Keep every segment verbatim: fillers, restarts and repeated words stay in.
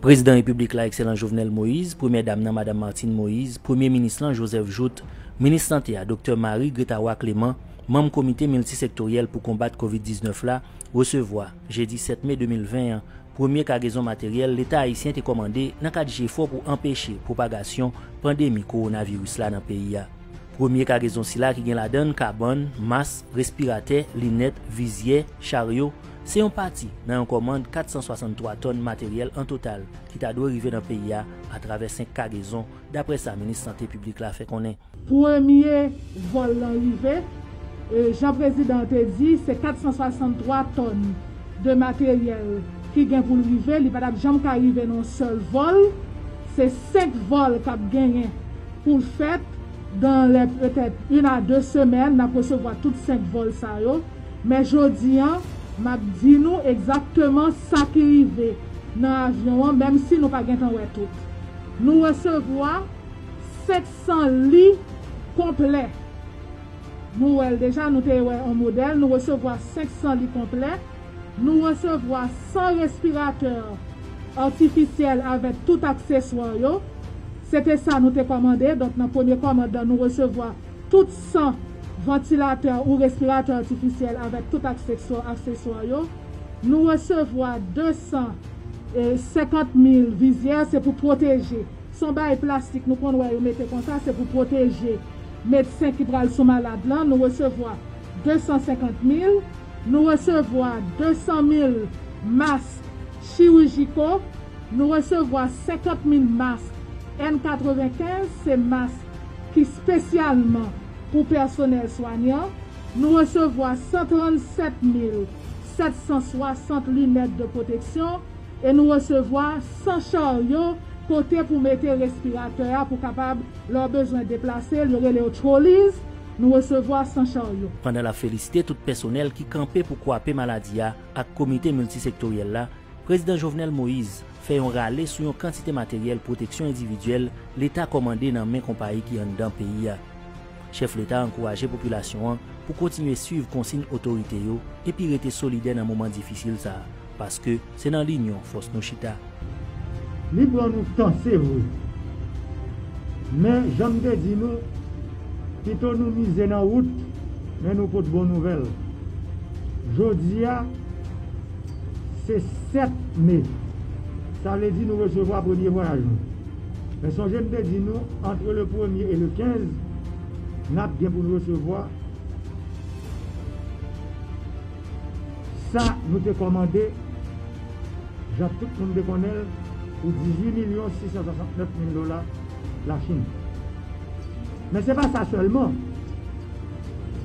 Prezidan Repiblik la, Ekselans Jovenel Moïse, Premyè Dam nan, Madanm Martine Moïse, Premye Minis lan, Joseph Jouthe, Minis Sante a, Doktè Marie Gretaroy Clément, manm Komite Miltisektoryèl pou Konbat Kovid diznèf la, resevwa, jedi sèt me de mil ven an, premye kagezon materyèl Leta ayisyen te kòmande nan kad jefò pou anpeche pwopagasyon pandemi kowonaviris la nan peyi a. Premye kagezon sila ki gen ladan l kabann, mas, respiratè, linèt, vizyè, charyo, se yon pati nan yon kòmand kat san swasanntwa tòn materyèl an total ki ta dwe rive nan peyi a atravè senk kagezon, daprè sa Minis Sante Piblik la fè konnen. Premye vòl lan rive, e, jan prezidan an te di, se kat san swasanntwa tòn de materyèl ki gen pou l rive, li pa t ap janm ka rive nan yon sèl vòl. Se senk vòl k ap genyen pou l fèt. Dan lè petèt une à deux semaines, n ap resevwa tout senk vòl sa yo. Men jodi an, m ap di nou egzakteman sa ki rive nan avyon an, menm si nou pa gentan wè tout. Nou resevwa senk san li konplè. Nou wè l deja, nou te wè yon modèl, nou resevwa senk san li konplè. Nou resevwa san respiratè atifisyèl avèk tout akseswa yo. Se te sa nou te kòmande. Donk, nan premye kòmand lan, nou resevwa tout san vantilatè ou respiratè atifisyèl avèk tout akseswa, akseswa yo. Nou resevwa de san senkant mil vizyè, se pou pwoteje. Se yon bagay plastik nou konn wè yo mete konsa, se pou pwoteje medsen ki pral sou malad lan. Nou resevwa de san senkant mil. Nou resevwa de san mil mask chirijiko. Nou resevwa senkant mil mask N katrevenkenz, se mask ki espesyalman pou pèsonèl swanyan. Nou resevwa san trannsèt mil sèt san swasant linèt de pwoteksyon e nou resevwa san charyo kote pou mete respiratè a pou kapab, lè w bezwen deplase l, yo rele yo trolleys, nou resevwa san charyo. Pandan l ap felisite tout pèsonèl ki kanpe pou kwape maladi a ak Komite Miltisektoryèl la, Prezidan Jovenel Moïse fè yon rale sou yon kantite materyèl pwoteksyon endividyèl Leta kòmande nan men konpayi ki anndan peyi a. Chèf Leta a ankouraje popilasyon an pou kontinye swiv konsiy otorite yo epi rete solidè nan moman difisil sa a, paske se nan linyon fòs nou chita. Li pran nou tan, se vre. Men, jan m te di nou, pito nou mize nan wout, men nou pot bon nouvèl. Jodi a, se sèt me. Sa vle di nou resevwa premye vwayaj nou. Men sonje m te di nou, antre le premye e le kenz, n ap gen pou n resevwa sa nou te kòmande, jan tout moun te konnen l, pou dizuit milyon sis san swasantnèf mil dola Lachin. Men se pa sa sèlman.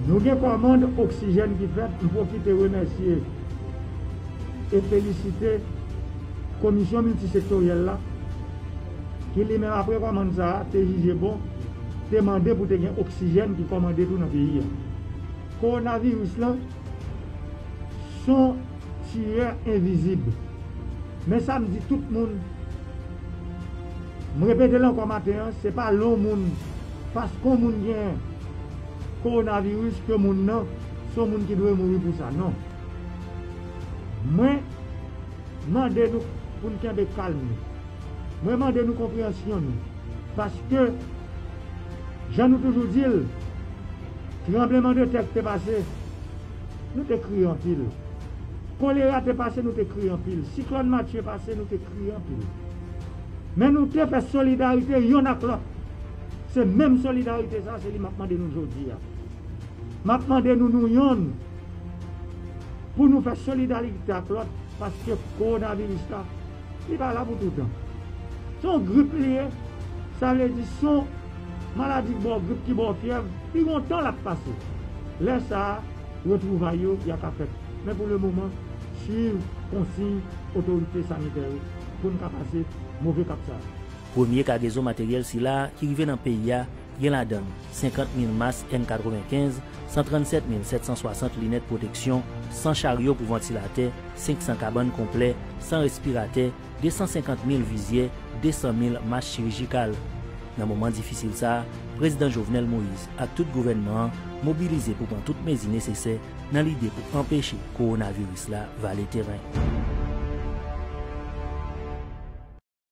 Nou gen kòmand oksijèn ki fèt, m pwofite remèsye e felisite Komisyon Miltisektoryèl la, ki li menm apre kòmand sa a, te jije bon, te mande pou te gen oksijèn ki kòmande tou nan peyi a. Kowonaviris lan, s on tiyè envizib. Men sa m di tout moun, m repete l ankò maten an, se pa lè yon moun, paske yon moun gen kowonaviris ke moun nan, s on moun ki dwe mouri pou sa, non. Mwen mande nou pou n kenbe kalm nou. Mwen mande nou konpreyansyon nou. Paske, jan nou toujou di l, tranbleman de tè ki te pase, nou te kriye anpil. Kolera te pase, nou te kriye anpil. Siklòn Matye pase, nou te kriye anpil. Men nou te fè solidarite yonn ak lòt. Se menm solidarite sa, se li m ap mande nou jodi a. M ap mande nou, nou yonn, pou nou fè solidarite ak lòt, paske kowonaviris la, li pa la pou toutan. S on grip li ye, sa vle di s on maladi ki ba w grip, ki ba w fyèv, li gon tan l ap pase. Lè sa a, retwouvay yo, y a ka fèt. Men pou le moman, swiv konsiy otorite sanitè yo pou n ka pase move kap sa a. Premye kagezon materyèl sila ki rive nan peyi a, gen ladan l senkant mil mas N katrevenkenz, san trannsèt mil sèt san swasant linèt pwoteksyon, san charyo pou vantilatè, senk san kabann konplè, san respiratè, de san senkant mil vizyè, de san mil mas chirijikal. Nan moman difisil sa a, Prezidan Jovenel Moïse ak tout gouvènman an mobilize pou pran tout mezi nesesè nan lide pou anpeche kowonaviris la vale teren.